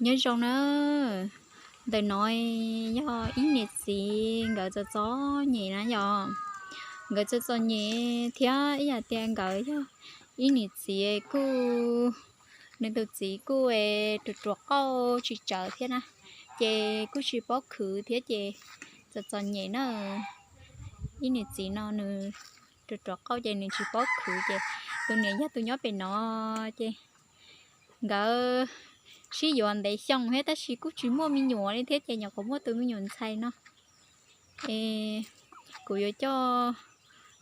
Nyob zoo na, ntawm no yog ib niam txiv nkawd txom txom nyem na yom. Nkawd txom txom nyem thiab ib yam tias nkawd yog ib niam txiv kuj, nws tus txiv kuj ruam ruam qauj tsis tsawv thiab na, ces kuj tsis paub khwv thiab ces txom txom nyem na. Ib niam txiv no nws ruam ruam qauj ces nws tsis paub khwv ces tus niam yog tus nyob pem no ces nkawd sib yuav ntev xyoo thiab tab sis kuj tsis muaj me nyuam li thiab ces nyuam qhuav muaj tus me nyuam ntxhais no. Es kuv yuav coj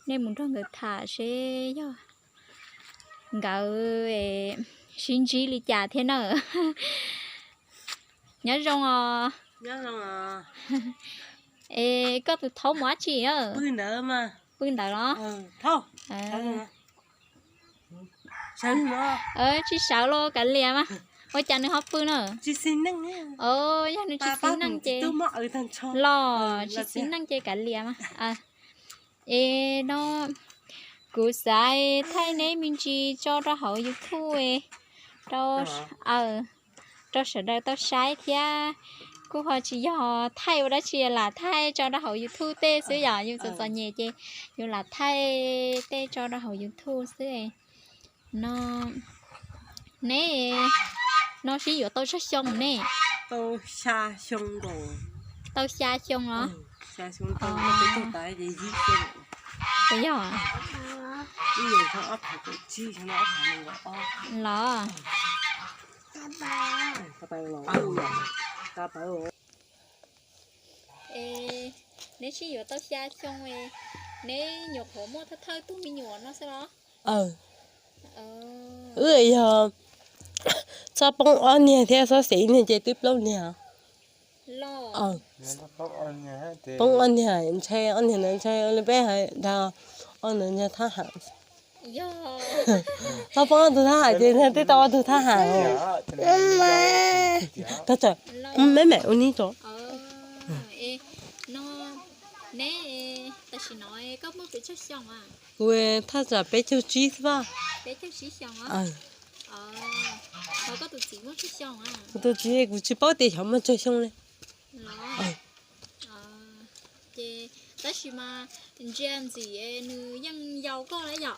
nej mus nrog nkawd tham seb yog nkawd sib ntsib li cas thiab na. Nyob zoo os. Es koj tus thaub mus dab tsi na? Pw ntawd los? Tsis sawv los kav liam mas. Ua cas nws ho pw na? Yog nws tsis txiv neej ces, los tsis txiv neej ces kav liam mas. Es no kuv xav thaij neb me ntsis tso rau hauv YouTube rau, rau sawv daws tau saib thiab. Kuj ho tsis yog thaij ua dab tsi, lam thaij tso rau hauv YouTube tej xwb yom, yus txom txom nyem ces yus lam thaij tej tso rau hauv YouTube xwb. No neb no sib yuav tau tsawg xyoo ne? Tau xya xyoo los? Puas yog? Los? Es neb sib yuav tau xya xyoo, neb nyuam qhuav muaj thawj thawj tug me nyuam no xwb los? Wb yog txhob poob ob niag thiab txhob xev ib niag ces twb plaub niag. Poob ob niag, ntshai ob niag ntawd ntshai li peb hais dag, ob niag ntshai thab ham. Txhob poob ob tug thab ham ces twb tau ob tug thab ham. Tag tawm, me me ua nib tso. Kuv thaj tsam peb caug tsib xwb. Kuv tus txiv kuv tsis paub tias xyov muaj tsawg xyoo li. Ces tab sis mas ntsia ntxim nws yeej yau koj lawm yom?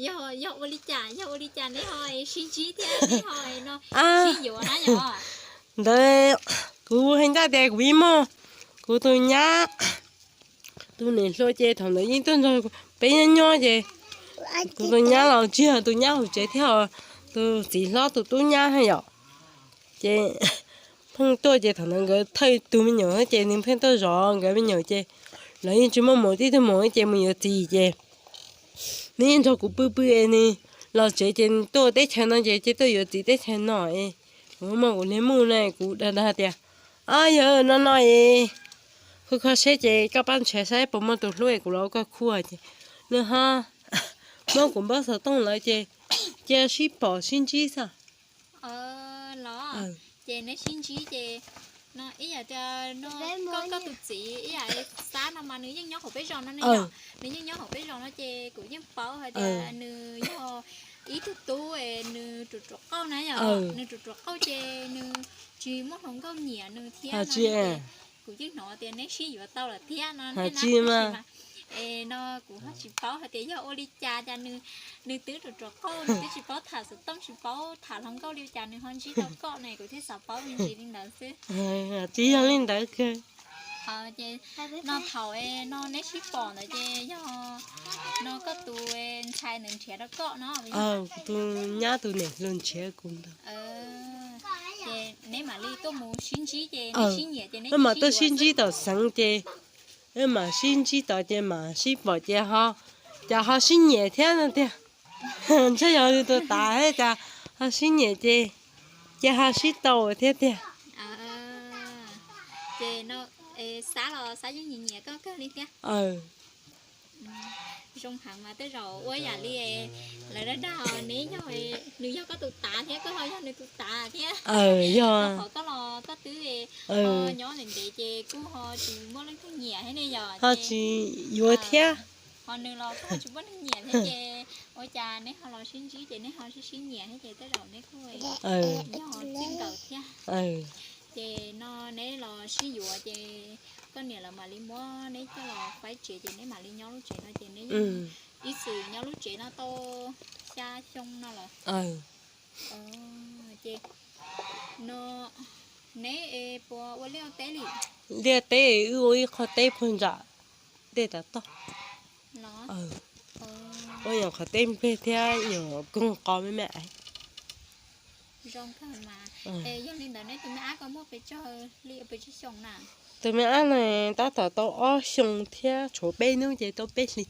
Yog, yog ua li cas, yog ua li cas neb ho sib ntsib thiab neb ho no sib yuav na yom? Ntawd kuv hais ncaj tias kuv ib muag, kuv tus nyab, tus niam hluas ces thaum ntawd yeej tuaj nrog peb nyob nyob ces kuv tus nyab los tsis yog tus nyab hauv tsev thiab, tus txiv hlob tus tub nyab yom. Ces pheej tuaj ces thaum ntawd nkawd thawj tug me nyuam ces nws pheej tuaj zov nkawd me nyuam ces lawv yeej tsis muaj maum, tib tug maum ces mus yuav txiv ces nws yeej nrog kuv pw pw es nws los tsev ces nws tuaj teb chaws no ces ces tuaj yuav txiv teb chaws no es kuv muaj kuv niag muj na kuv dag dag tias, Ob, yog no no es kho kho seb ces koj pab nrhiav saib puas muaj tus hlub es kuv los ua koj khua ces nws ho muab kuv npawb xov tooj lawm ces cia sib pom sib ntsib xwb. Los ces neb sib ntsib ces no ib yam tias no koj, koj tus txiv ib yam Xab no mas nws yeej nyob hauv peb zos no ne yom, nws yeej nyob hauv peb zos no ces kuv yeej paub hais tias nws yog ib tug tub es nws ruam ruam qauj na yom, nws ruam ruam qauj ces nws tsis muaj hluas nkauj nyiam nws thiab no ces kuv yeej hnov tias neb sib yuav tau lawm thiab no thiab na. Es no kuv ho tsis paub hais tias yog ua li cas cas nws, nws twb ruam ruam qauj, nws twb tsis paub tham xov tooj, tsis paub tham hluas nkauj li cas nws ho ntsib tau koj ne, kuv thiaj xav paub me ntsis li ntawd xwb. Tsis yog li ntawd kawg. Ces no thaum no neb sib pom ntawd ces yog no koj tus ntxhais ntawd nrhiav rau koj no? Tus nyab tus niam hluas nrhiav kuv ntawd. Ces neb mam li tuaj mus sib ntsib ces neb sib nyiam ces neb mam tuaj sib ntsib tom xeev ces wb mam sib ntsib tod ces mam sib pom ces ho, cas ho sib nyiam thiab no tiag. Ntshe yog nws tus tav thiab cas ho sib nyiam ces, ces ho sib tau thiab tiag. Ces no Xab los Xab yeej nyiam nyiam koj kawg li thiab. Zoo heev mas tej zaum ua yam li lawv dag dag neb yog, nws yog koj tus tav thiab koj ho yog nws tus tav thiab. Yog qhov koj los koj twb nyob ntev ntev ces kuj ho tsis muaj leej twg nyiam thiab ne yom, ho tsis yuav thiab. Ho nws los kuj ho tsis muaj neeg nyiam thiab ces ua cas neb ho los sib ntsib ces neb ho sib sib nyiam thiab ces tej zaum neb kuj yog txij nkawm thiab. Ces no neb los sib yuav ces koj niam lawv mam li muab neb coj los faib tsev ces neb mam li nyob lub tsev no ces neb yeej ib txwm nyob lub tsev no tau xya xyoo no los. Ces no neb es puas ua liaj teb li? Liaj teb wb ua ib qho teb puag nram dej tav toj. Ua nyuam qhov teb nplej thiab nyuam koog qo me me. Zoo kawg mas. Yog li ntawd neb tus me ab ko muaj pes tsawg hli, pes tsawg xyoo na? Tus me ab no tab tom tau ob xyoo thiab tshuav peb hnub ces tau peb hli.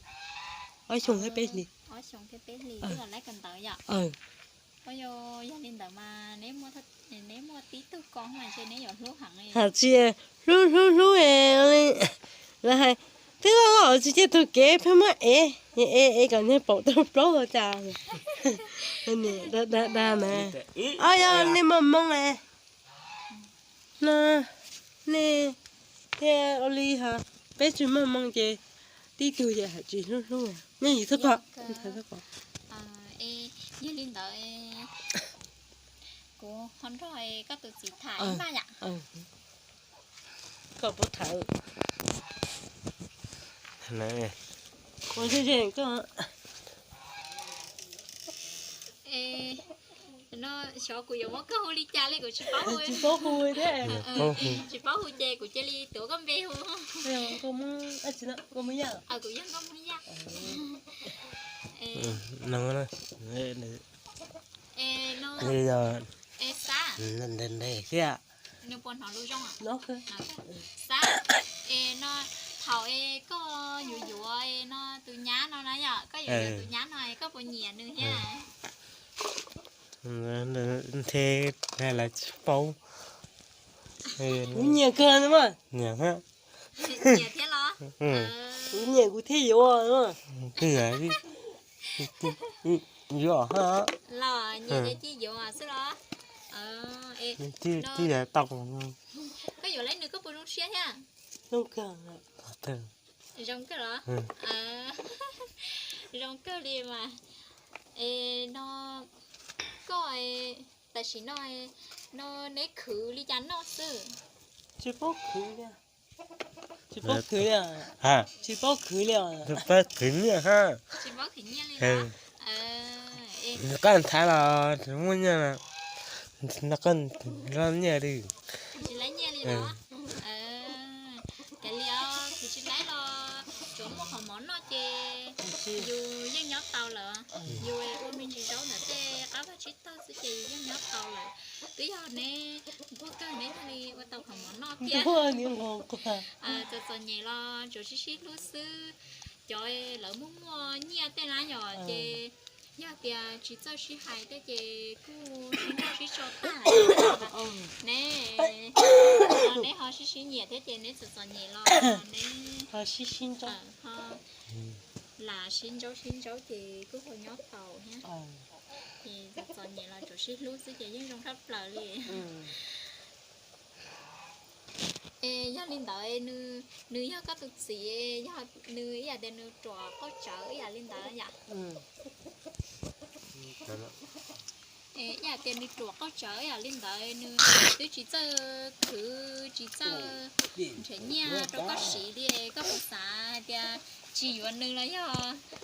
Ob xyoo thiab peb hli. Ob xyoo thiab peb hli twb los laib kawm ntawv yom? Yog li ntawd mas neb muaj tib tug ko mas ntshe neb yuav hlub heev. Hais tsis hlub hlub hlub li, lawv hais twb tsis ciaj tug kev pheej muab ev, ev ev kom niag paum tau plaub los cas. Dag dag na. Yog nej muaj hmoo no, nej thiaj ua li ho, peb tsis muaj hmoo ces tib tug ces hais tsis hlub hlub. Nej yus thab ko, yog li ntawd kuv ho nrog koj tus txiv tham ib pliag yom. Koj puas tham? Ua ze ze koj. No xyov kuv yuav muab koj hu li cas li kuv tsis paub hu. Tsis paub hu thiab. Tsis paub hu ces kuv cia li tuav koj npe hu. Kuv yog Nkauj Hmoob Yaj. Xab, nws puas hnov lus zoo? Xab, es no thaum es koj yuav yuav no tus nyab no na yom, koj yuav yuav tus nyab no koj puas nyiam nws thiab? Nthe lawv tsis paub. Kuv nyiam kawg mas. Nyiam thiab los? Kuv nyiam kuv thiaj yuav. Yuav los nyiam ces cia yuav xwb los? Cia tau. Koj yuav laib nws koj puas zoo siab thiab? Zoo kawg. Zoo kawg los? Zoo kawg li mas. Es no koj tam sim no, no neb khwv li cas noj xwb? Tsis paub khwv li. Tsis paub khwv li. Tsis paub khwv li. Tsis paub khwv nyiaj ha. Tsis paub khwv nyiaj li. Koj nthav los tsis muaj nyiaj, no koj loj nyiaj li. Tsis laib nyiaj li los? Kav liam, kuv tsis laib los tsuav muaj qhov mov noj ces yus yeej nyob tau lawm. Yus ua me ntsis zaub ntawm tej qab vaj tsib taug xwb ces yus yeej nyob tau lawm. Twb yog neb nquag kawg neb thiaj li ua tau qhov mov noj thiab. Txom txom nyem los tsuas sib sib hlub xwb. Cov lawv muaj muaj nyiaj tej na yom ces yog tias tsis txawj sib hais tej ces kuj sib nrauj sib tso tag. Ne, neb ho sib sib nyiam thiab ces neb txom txom nyem los neb ho sib sib nrauj, lam sib nrauj sib nrauj ces kuj ho nyob tau thiab. Ces txom txom nyem los tsuas sib hlub xwb ces yeej zoo tshaj plaws li. Es yog li ntawd nws yog koj tus txiv, yog nws ib yam tias nws ruam qauj tsawv ib yam li ntawd yom? Ib yam tias nws ruam qauj tsawv ib yam li ntawd nws twb tsis txawj khwv tsis txawj nrhiav nyiaj rau koj siv li, koj puas xav tias tsis yuav nws los yog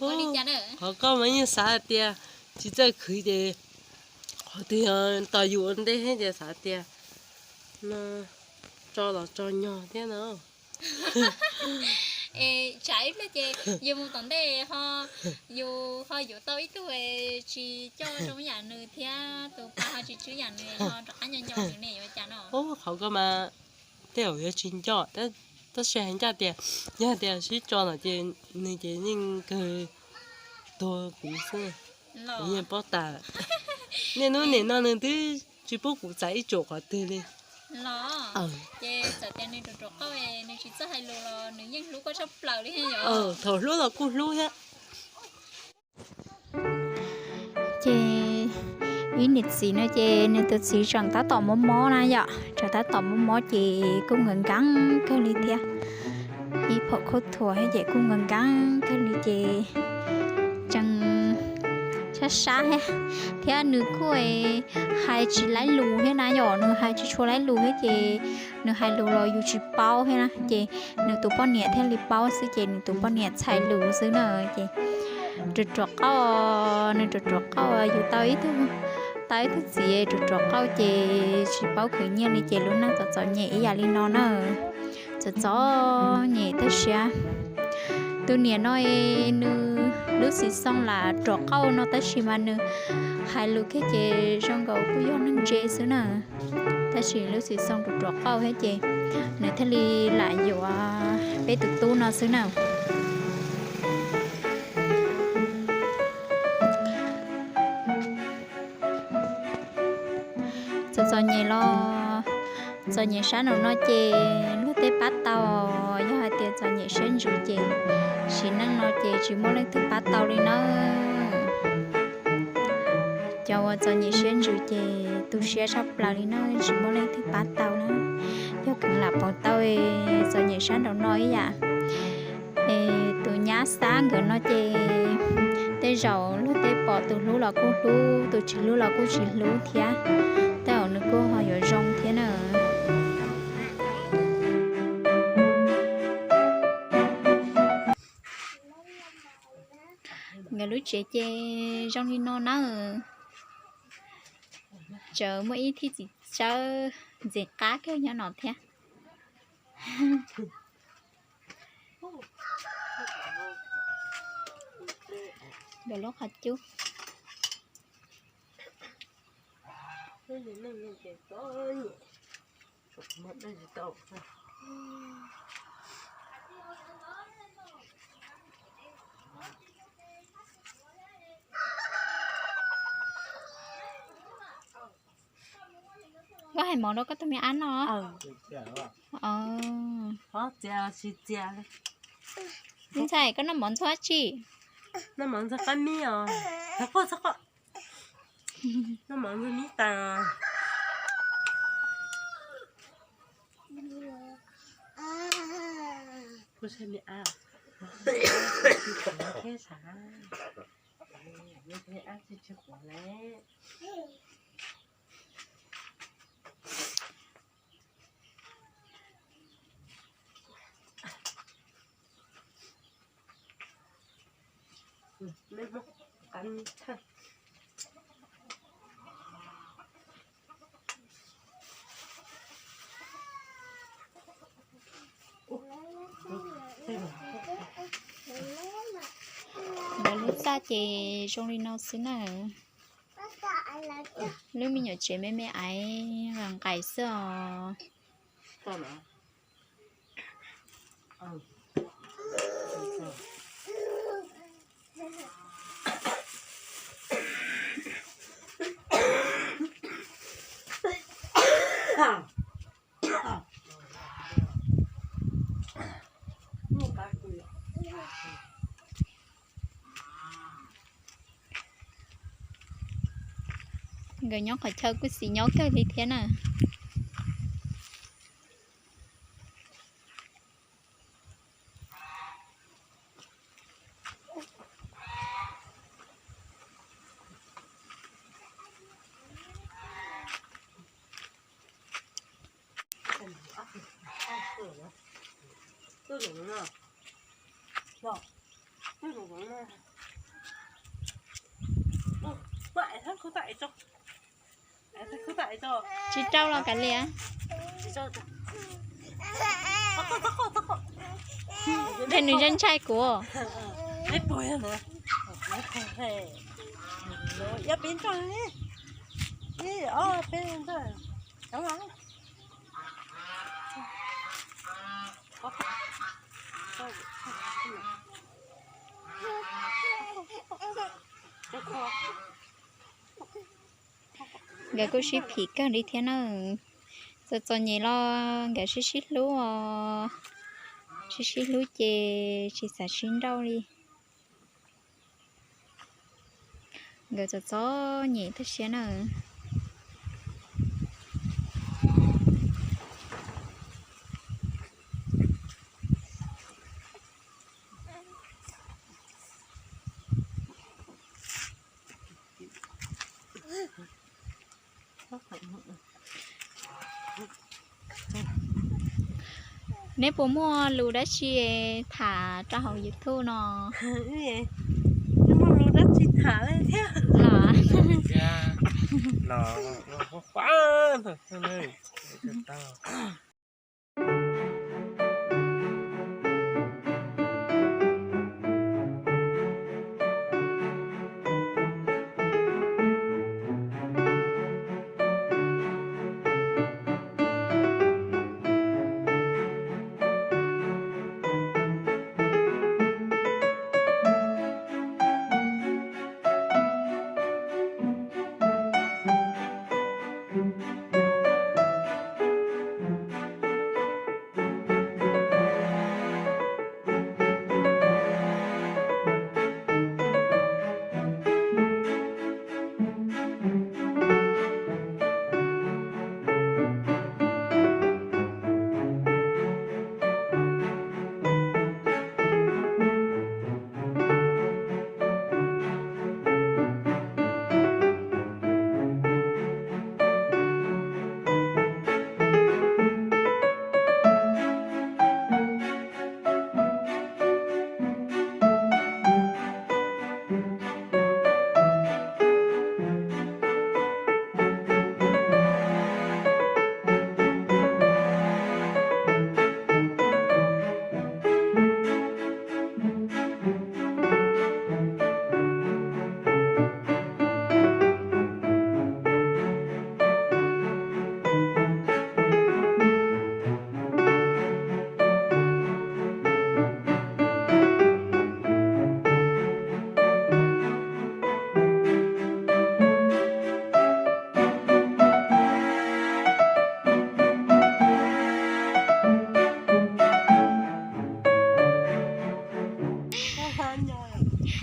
ua li cas na? Qhov koj mas yeej xav tias tsis txawj khwv ces qhov twg tos yus ua ntej thiab ces xav tias no tso los tso nyog thiab no. Es tsam ib pliag ces yus mus tom ntej ho yus ho yuav tau ib tug tsis coj zoo yam nws thiab tus pab ho tsis tswb yam nws ho rov qab nco nco nws ne yuav cas no? Qhov koj mas tej zaum yuav tsis nco, tab sis hais ncaj tias yog tias sib tso no ces nws ces yeej kawg tuag kuv xwb. Kuv yeej paub tas, niaj hnub nim no nws twb tsis pub kuv txav ib tsuam qhov twg li. Los ces txawm tias nws ruam ruam qauj, nws tsis txawj hais lus los nws yeej hlub koj tshaj plaws li thiab yom? Thaum hlub los kuj hlub thiab. Ces ib niam txiv no ces nws tus txiv tseem tab tom mob mob na yom, tseem tab tom mob mob ces kuj nkees nkees kawg li thiab. Ib phaum khaub thuas thiab ces kuj nkees nkees kawg li ces tseem sab sab thiab, thiab nws kuj hais tsis laib lus thiab na yom, nws hais tsis tshua laib lus thiab ces nws hais lus los yus tsis paub thiab na, ces nws tus poj niam thiaj li paub xwb ces nws tus poj niam txhais lus xwb na. Ces ruam ruam qauj, nws ruam ruam qauj, yus tau ib tug, tau ib tug txiv ruam ruam qauj ces tsis paub khwv nyiaj li ces lub neej txom txom nyem ib yam li no na. Txom txom nyem tab sis tus niam no nws lub xim xoo lam ruam qauj no tab sis mas nws hais lus kiag ces zoo nkaus kuj yog neeg ntse xwb na. Tab sis lub xim xoo ruam ruam qauj thiab ces nws thiaj li lam yuav peb tus tub no xwb na. Txom txom nyem los, txom nyem sab nraum no ces luag tej pab tau, yog hais tias txom nyem siab ntsws ces sim neej no ces tsis muaj leej twg pab tau li nawb. Cov uas txom nyem siab ntsws ces tu siab tshaj plaws li na, tsis muaj leej twg pab tau na. Yog kheev lam paus tau txom nyem sab nraum no ib yam. Es tus nyab Xab nkawd no ces tej zaum luag tej pom tus hlub los kuj hlub, tus tsis hlub los kuj tsis hlub thiab. Tej zaum nws kuj ho yuav zoo thiab na. Nkawd lub tsev ces zoo li no na. Tseem muaj ib thij txiv tsawb ntxim qab kawg nyob no thiab. Nkawd lub qhov cub. Koj hais mov rau koj tus me ab noj. Me ntxhais, koj noj mov ntxhua dab tsi? Noj mov ntxhua qab mib os. Noj mov ntxhua mib tas. Kuv saib me ab, thiab sav, me ab tsis tsis quav lawm. Nkawd lub txaj ces zoo li no xwb na. Lub me nyuam tsev me me aiv nqaim xwb os. Nkawd nyob qhov chaw kuj xis nyob kawg li thiab na. Tsis rau los kav liam. Ntshe nws ntshai ntshai kuv. Nkawd kuj sib phim kawg li thiab na. Txom txom nyem los nkawd sib sib hlub os. Sib sib hlub ces tsis xav sib nrauj li. Nkawd txom txom nyem tag siab na. Neb puas muaj lus dab tsi tham rau hauv YouTube no? Muaj lus dab tsi tham li thiab los?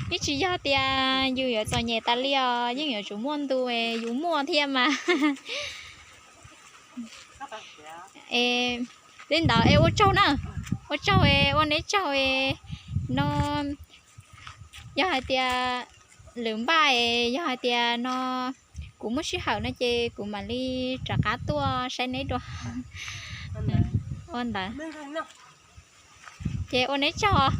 Yeej tsis yog tias yus yuav txom nyem tas li os, yeej yuav tsum muaj ntu, yus muaj thiab mas. Li ntawd es ua tsaug na, ua tsaug, ua neb tsaug no. Yog hais tias lwm npaj es yog hais tias no kuv muaj sij hawm no ces kuv mam li rov qab tuaj saib neb dua. Ua ntawd ces ua neb tsaug.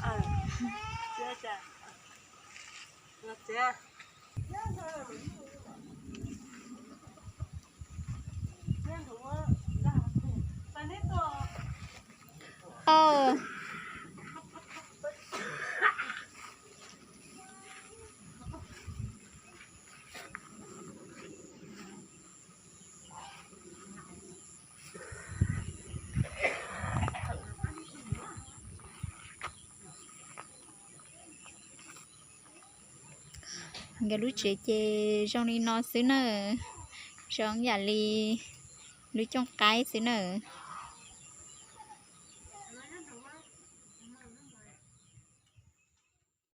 Nkawd lub tsev ces zoo li no xwb na, zoo yam li lub cooj qaib xwb na.